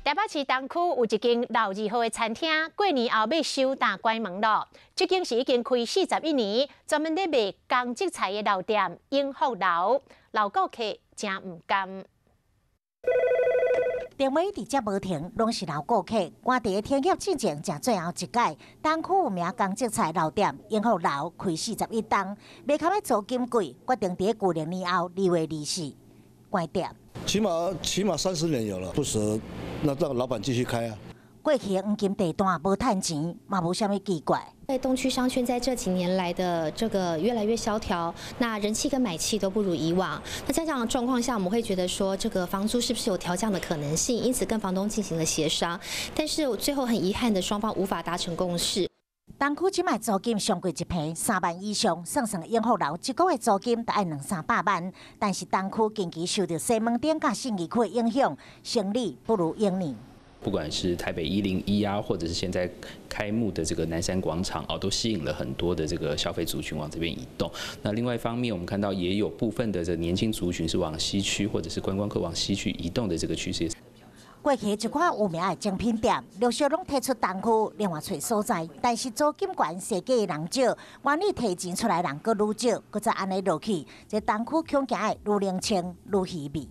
台北市東區有一間老字號的餐廳，過年後欲收擔關門囉。這間是已經開41年，專門咧賣江浙菜的老店永福樓，老顧客誠毋甘。電話直接無停，攏是老顧客。趕佇停業進前，食最後一擺。東區有名江浙菜老店永福樓開41冬，賣較欲租金貴，決定佇舊曆年後2月24關店。起碼30年有了，不捨，那讓老闆繼續開啊。過去黃金地段無趁錢，嘛無啥物奇怪。在東區商圈在這幾年來的這個越來越蕭條，那人氣跟買氣都不如以往。那在這樣的狀況下，我們會覺得說這個房租是不是有調降的可能性？因此跟房東進行了協商，但是最後很遺憾的，雙方無法達成共識。東區這擺租金上貴一坪3萬以上，算算永福樓一個月租金著愛兩三百萬。但是東區近期受著西門町佮信義區的影響，生意不如往年。不管是台北101啊，或者是現在開幕的這個南山廣場哦，都吸引了很多的這個消費族群往這邊移動。那另外一方面，我們看到也有部分的這年輕族群是往西區，或者是觀光客往西區移動的這個趨勢。過去一寡有名的精品店陸續攏退出東區，另外揣所在，但是租金懸，踅街的人少，願意提錢出來人閣愈少，閣再按呢落去，這東區恐驚會愈冷清愈稀微。